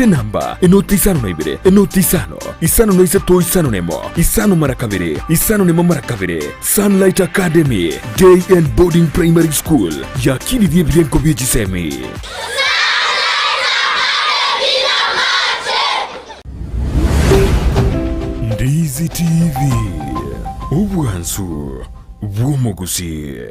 Enamba, Enoti isano na ibere, enoti isano, isano na isato isano na emo, isano mara kabere, isano na emo mara kabere. Sunlight Academy Day and Boarding Primary School yakinirie ebirengo bie chisemi. Ndizi TV, obwansu bw'omogusii.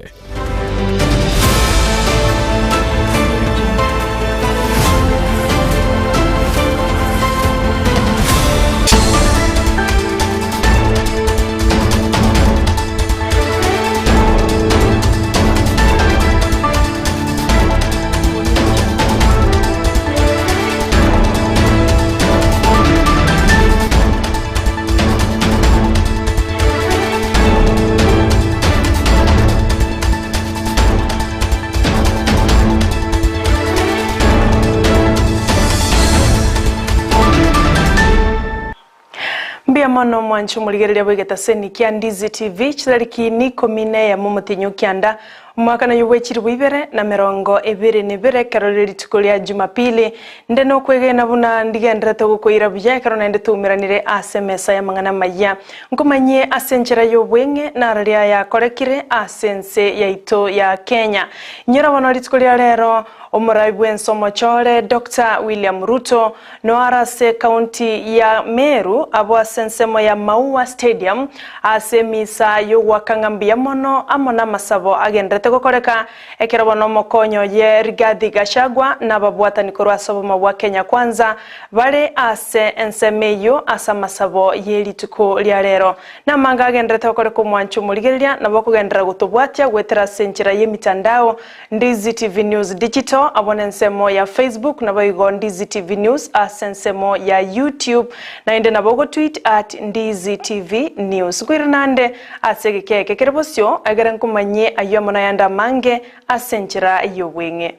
Mbuya mono mwanche omorigereria bw'egetaseni kia Ndizi TV chitariki ni ikomi na eyemo omotienyi o kianda omwaka nayo bwe chilifu ibere na merongo ebere na ebere ekero rire rituko ria Jumapili. Inde nokwegena buna ndigenderete gokoira buya ekero naende twaumeranire ase emesa y'amang'ana amayia. Nkomanyie ase enchera y'obweng'e nararia ayakorekire ase ense yaito ya Kenya. Inyora bono rituko ria rero, omorai bw'ense omochore Doctor William Ruto noare ase ekaunti ya Meru abwo ase ensemo ya Maua Stadium ase emisa y'ogoaka ng'a mbuya mono amo namasabo agenderete gokoreka ekero bono omokonyi oye Rigathi Gachagua na ababwatani korwa ase obomo bwa Kenya Kwanza Bare ase ensemo eyio ase amasabo ye rituko ria rero. Namanga agenderete gokoreka omwancho omorigereria, nabo okogenderera gotobwatia goetera ase enchera y'emitandao, Ndizi TV News Digital, abwo nensemo ya Facebook, naboigo Ndizi TV News ase ensemo ya YouTube, naende nabo ogotweet at Ndizi TV News. Nkoirana ande ase egeka eke kere bosio, egere nkomanyie ayio amo nayande amange ase enchera y'obweng'e.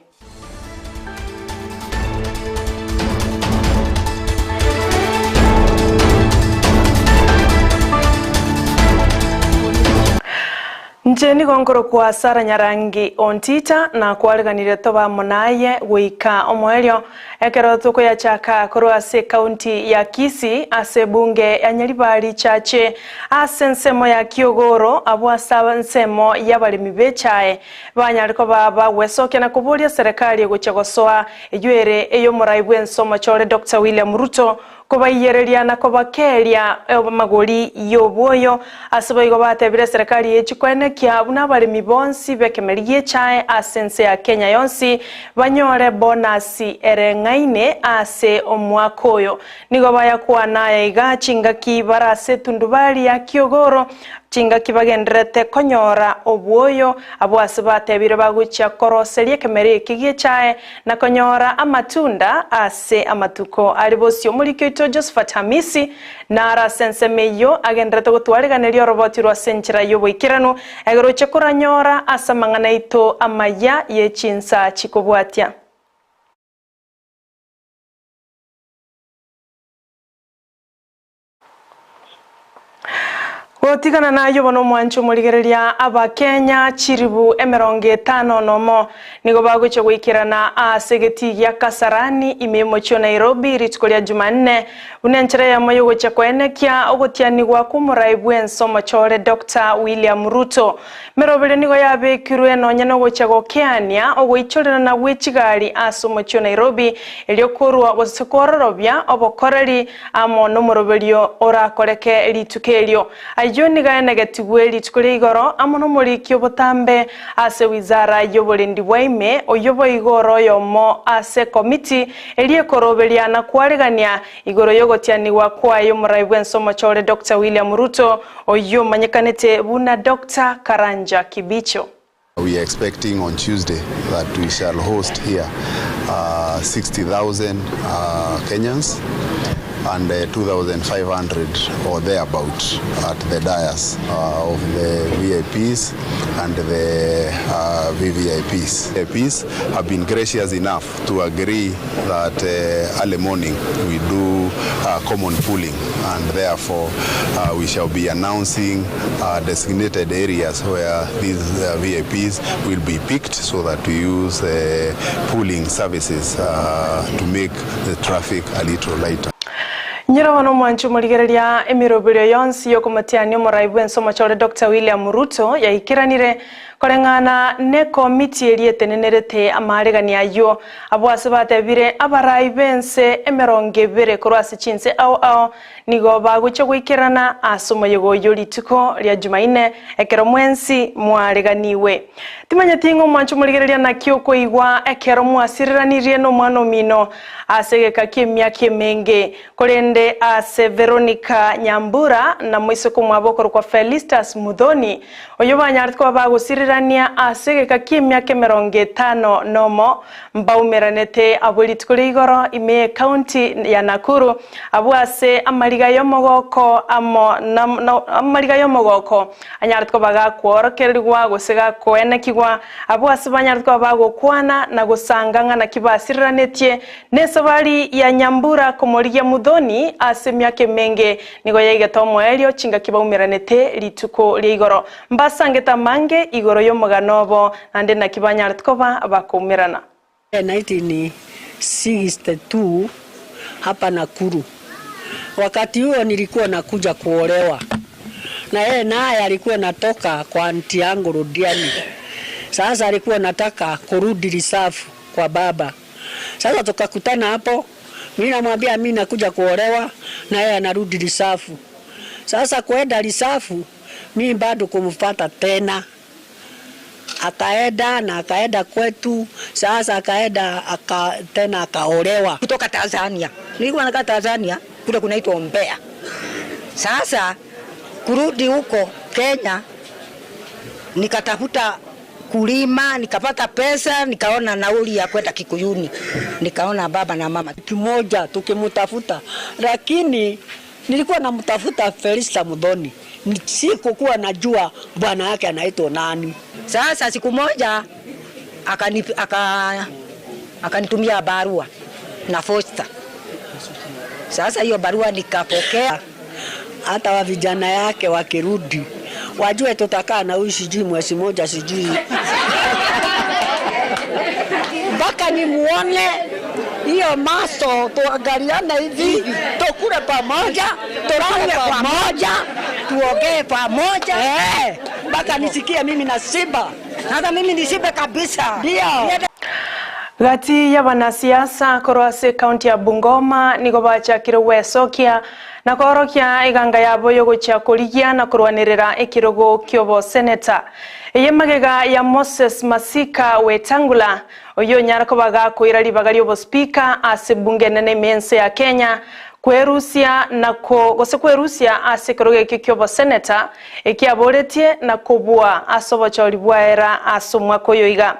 Inche nigo nkorokwa Sara Nyarangi Ontita, na kwareganire tobe amo naye goika omoerio ekero tokoyachaka korwa ase ekaunti ya Kisii ase ebunge ya Nyaribari Chache ase ensemo ya Kiogoro abwo ase ensemo y'abaremi b'echae Banyare koba bagwesokia na koboria serikali egochia gosoa eyio ere ey'omorai bw'ense omochore Doctor William Ruto kobaiyereria na kobakeeria amagori y'obwoyo. Ase boigo batebire serikali echi koenekia buna abaremi bonsi b'ekemeri gi'echae ase ense ya Kenya yonsi banyore bonasi ereng'aine ase omwaka oyo. Nigo bayakwana aya iga chingaki bare ase etundubari ya Kiogoro Chingaki bagendererete konyora obwoyo, abwo ase batebire bagochia koroseria ekemeri eke gi'echae na konyora amatunda ase amatuko are bosio. Omoriki oito Josephat Hamisi naro ase ensemo eyio agendererete gotwariganeria oroboti rwa ase enchera y'oboikeranu, egere oche koranyora ase amang'ana aito amaya ye chinsa chikobwatia. Gotigana nayio bono omwancho omorigereria Abakenya chiribu emerongo etano nomo nigo bagochia goikerana ase egetii gia Kasarani ime y'omochie o Nairobi rituko ria Jumanne buna enchera eyemo yogochia koenekia ogotianigwa kw'omorai bw'ense omochore Doctor William Ruto. Emeroberio nigo yabekirwe nonya nogochia gokeania ogoichorerana gwe chigari ase omochie o Nairobi erio korwa gose kwororobia obokoreri amo nomoroberio orakoreke rituko erio. Ayio nigo aenegetigwe rituko ria igoro amo nomoriki obotambe ase wizara y'oborendi bwa ime, oyio boigo ore oyomo ase ekomiti eria ekoroberia na kwarigania igoro y'ogotianigwa kwaye omorai bw'ense omochore Doctor William Ruto, oyio omanyekanete buna Doctor Karanja Kibicho. We are expecting on Tuesday that we shall host here 60,000 Kenyans. and 2,500 or thereabout at the dais of the VIPs and the VVIPs. VIPs have been gracious enough to agree that early morning we do common pooling and therefore we shall be announcing designated areas where these VIPs will be picked so that we use pooling services to make the traffic a little lighter. Nyora bono omwanchi omorigereria emeroberio yonsi y'okomotiania omorai bw'ense omochore Doctor William Ruto yaikeranire Koreng'ana nekomiti eria etenenerete amaaregani ayio, abwo ase batebire abarai b'ense emerongo ebere korwa ase chinse ao ao nigo bagochia goikerana ase omoyega oyio rituko ria Jumaine ekero mwensi mwareganiwe. Timanyeti ng'a omwancho morigereria naki okoigwa ekero mwasireranirie nomwana omino ase egeka ki'emiaka emenge. Korende ase Veronica Nyambura na moiseke omwabo okorokwa Felistus Muthoni, Oyio banyarete koba bagosirirania ase egeka ki'emiaka emerongo etano nomo, mbaumeranete abwo rituko ria igoro ime y'ecounty ya Nakuru, abwo ase amariga y'omogoko amo amariga y'omogoko anyarete koba gakworokererigwa gose gakoenekigwa, abwo ase banyarete koba bagokwana na gosanga ng'a naki basiriranetie Nesabari ya Nyambura komorigia Muthoni ase emiaka emenge nigo yaigete omoerio chingaki baumeranete rituko ria igoro. Mbasangete amange igoro y'omogano obo, naende naki banyarete koba bakoumerana. 1962 hapa Nakuru. Wakati huo nilikuwa nakuja kuolewa na yeye naye alikuwa natoka kwa anti yangu Rudiani. Sasa alikuwa nataka kurudi reserve kwa baba. Sasa tukakutana hapo, mimi namwambia mimi nakuja kuolewa na yeye anarudi risafu. Sasa kwenda risafu mimi bado kumfuata tena. Akaenda na akaenda kwetu, sasa akaenda aka, tena akaolewa. Kutoka Tanzania. Nilikuwa nakaa Tanzania kule kunaitwa Mbeya. Sasa kurudi huko Kenya nikatafuta kulima nikapata pesa, nikaona nauli ya kwenda Kikuyuni, nikaona baba na mama kimoja tukimtafuta, lakini nilikuwa namtafuta Felista Muthoni, sikukuwa najua bwana yake anaitwa nani. Sasa siku moja akani, aka, akanitumia barua na posta. Sasa hiyo barua nikapokea. Hata wa vijana yake wakirudi wajue tutakaa na huyu sijui mwezi moja sijui mpaka nimuone hiyo maso, tuangaliane hivi, tukule pamoja, tulale pamoja, tuongee pamoja mpaka nisikie mimi na simba. Hata mimi nishibe kabisa. Ndio. Gati y'abanasiasa korwa ase ekaunti ya Bungoma nigo bachakire gwesokia na koorokia eganga yabo yogochia korigia na korwanerera ekerogo ki'oboseneta. Eye magega ya Moses Masika Wetangula oyio onyare koba gakoira ribaga ri'obospika ase ebunge enene ime y'ense ya Kenya kwerusia na ko gose kwerusia ase ekerogo ekio ki'oboseneta ekiaboretie na kobua ase obochori bwaera ase omwaka oyo iga.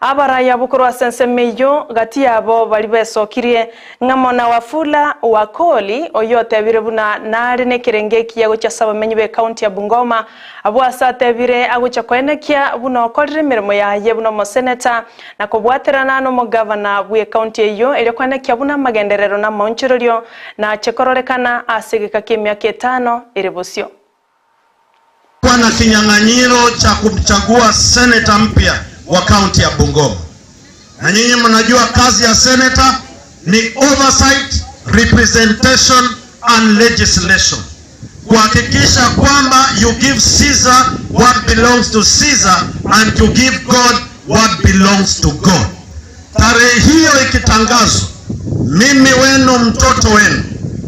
Abarai abwo korwa ase ensemo eyio, gati yabo baria besokirie, ng'amo na Wafula Wakoli, oyio otebire buna nare nekerengo ekiya gochia ase abamenyi b'ecounty ya Bungoma, abwo ase atebire agochia koenekia buna okorire emeremo yaye buna omoseneta na kobwaterana nomogavana bw'ecounty eyio erio koenekia buna amagenderero na amaonchorerio nache kororekana ase egeka ki'emiaka etano ere bosio. Kwa na kinyang'anyiro cha kumchagua seneta mpya wa kaunti ya Bungoma, na nyinyi mnajua kazi ya seneta ni oversight, representation and legislation, kuhakikisha kwamba you give Caesar what belongs to Caesar and to give God what belongs to God. Tarehe hiyo ikitangazwa, mimi wenu mtoto wenu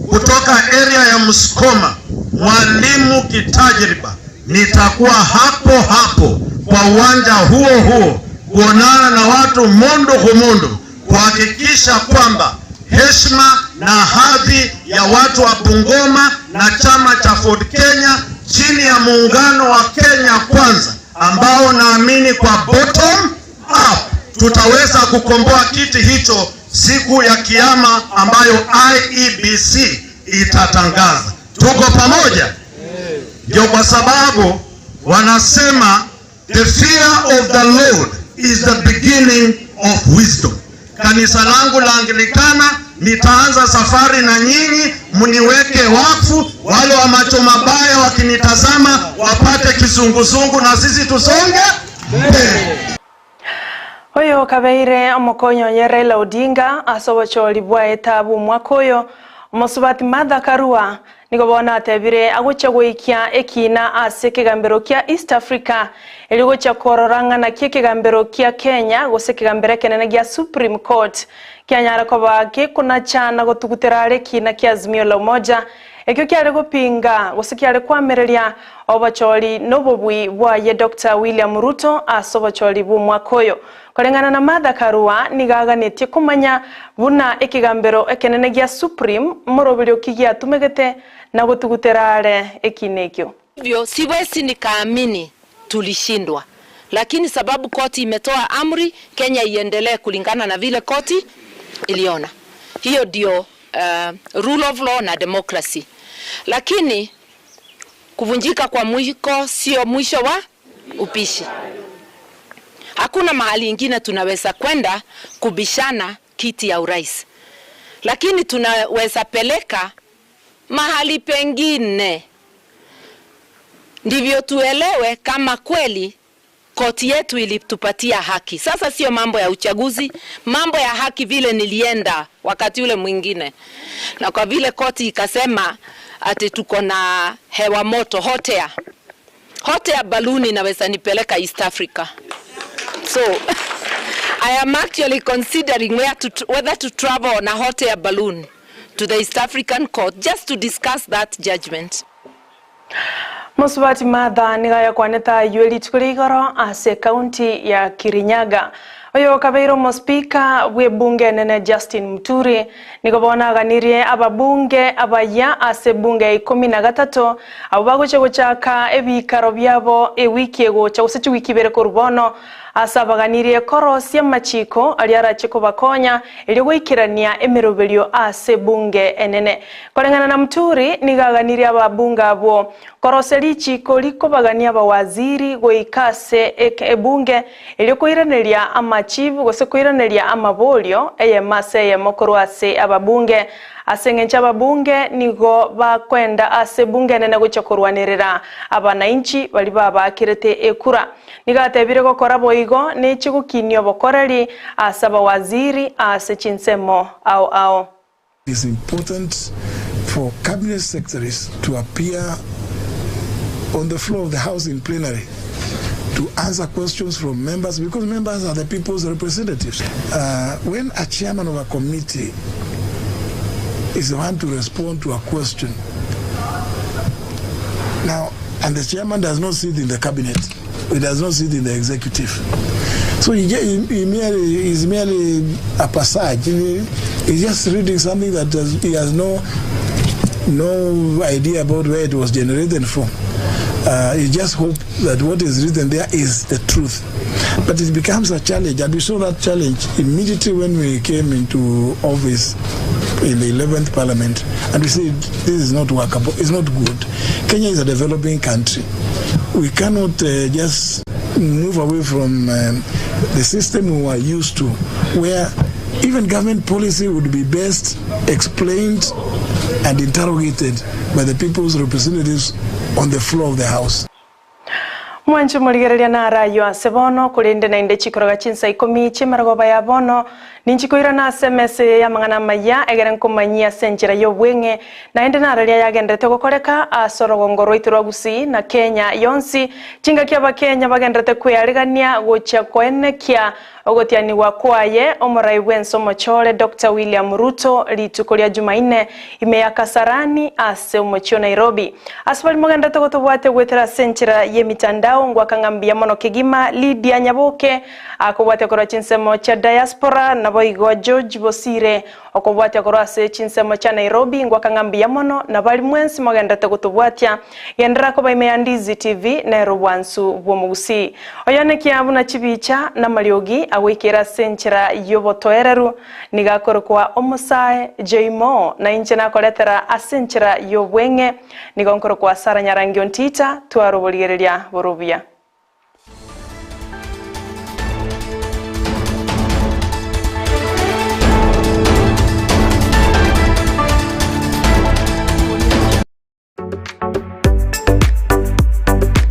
kutoka area ya Msukoma, mwalimu kitajriba, nitakuwa hapo hapo kwa uwanja huo huo kuonana na watu mundu humundu kuhakikisha kwamba heshima na hadhi ya watu wa Bungoma na chama cha Ford Kenya chini ya muungano wa Kenya Kwanza ambao naamini kwa bottom up tutaweza kukomboa kiti hicho siku ya kiyama ambayo IEBC itatangaza. Tuko pamoja? Ndio kwa sababu wanasema the fear of the Lord is the beginning of wisdom. Kanisa langu la Anglikana nitaanza safari na nyinyi, mniweke wakfu. Wale wa macho mabaya wakinitazama wapate kizunguzungu, na sisi tusonge mbele. Oyo kabeire omokonyo oye Raila Odinga ase obochori bwa etabu omwaka oyo omosubati Martha Karua nigo bono atebire agochia goikia ekina ase ekegambero kia East Africa erio gochia korora ng'a naki ekegambero kia Kenya gose ekegambero ekenene gia Supreme Court kianyara koba gekonacha na gotugutera are ekina kia Azimio la Umoja ekio kiare gopinga gose kiare koamereria obochori na obobui bwaye Doctor William Ruto ase obochori bw'omwaka oyo. Koreng'ana na Martha Karua nigo aganetie komanya buna ekegambero ekenene gia Supreme moroberio ki giatumegete na gotugutera are ekina ekio. Hivyo siwezi nikaamini tulishindwa, lakini sababu koti imetoa amri, Kenya iendelee kulingana na vile koti iliona. Hiyo ndio rule of law na democracy. Lakini kuvunjika kwa mwiko sio mwisho wa upishi. Hakuna mahali ingine tunaweza kwenda kubishana kiti ya urais, lakini tunaweza peleka mahali pengine, ndivyo tuelewe kama kweli koti yetu ilitupatia haki. Sasa sio mambo ya uchaguzi, mambo ya haki vile nilienda wakati ule mwingine, na kwa vile koti ikasema ati tuko na hewa moto, hot air. Hot air balloon inaweza nipeleka East Africa. So I am actually considering whether to travel on a hot air balloon to the East African Court just to discuss that judgment. Mosubati Martha nigo ayakwanete aywo rituko ria igoro ase ekaunti ya Kirinyaga. Oyo kabeire omospika bwa ebunge enene Justin Muturi nigo bono aganirie ababunge abaya ase ebunge ya ikomi na gatato abo bagocha gochaka ebikaro biabo ewiki egocha gose chiwiki ibere korwa bono ase abaganirie korosia amachiko aria arache kobakonya erio goikerania emeroberio ase ebunge enene. Koreng'ana na Muturi nigo aganirie ababunge abwo korosia richiko rikobagania abawaziri goika ase ebunge erio koiraneria amachibu gose koiraneria amaborio eyemo ase eyemo korwa ase ababunge ase eng'encho ababunge nigo bakwenda ase ebunge enene gocha korwanerera abanainchi bari babakirete ekura. Nigo atebire gokora boigo nechigokinia obokoreri ase abawaziri ase chinsemo ao ao. It's important for cabinet secretaries to appear on the floor of the House in plenary to answer questions from members, because members are the people's representatives. When a chairman of a committee is the one to respond to a question, now, and the chairman does not sit in the cabinet, he does not sit in the executive. So he merely, is merely a passage. He's just reading something that he has no idea about where it was generated from. You just hope that what is written there is the truth. But it becomes a challenge, and we saw that challenge immediately when we came into office in the 11th Parliament, and we said this is not workable, it's not good. Kenya is a developing country. We cannot just move away from the system we were used to, where even government policy would be best explained and interrogated by the people's representatives on the floor of the House. Mwancho morigereria na arayo ase bono korende naende chikoroga chinsa ikomi chi'emarogoba ya bono ninchikoira na ase emese ya amang'ana amaya egere nkomanyia ase enchera ya obweng'e naende nararia yagenderete gokoreka ase orogongo rwaito rwa Gusii na Kenya yonsi chingaki abakenya bagenderete kwearigania gochia koenekia ogotianiwa kwaye omorai bwense omochore Dr. William Ruto rituko ria Jumanne ime ya Kasarani ase omochie o Nairobi. Ase bari mogenderete gotobwate gwetera ase enchera ya emitandao ngwakang'ambia mono kegima Lydia Nyaboke akobwate korwa chinsemo chia diaspora na Naboigo George Bosire okobwatia korwa ase chinsemo chia Nairobi ngwaka ng'a mbuya mono na bari mwensi mogenderete gotobwatia. Genderera koba ime ya Ndizi TV nero obwansu bw'omogusii. Oyonekia buna chibicha namariogi agoikera ase enchera y'obotoereru nigo akorokwa Omosae Jaymo na inche nakoretera ase enchera y'obweng'e nigo nkorokwa Sarah Nyarangi Ontita tware oborigereria bore obuya.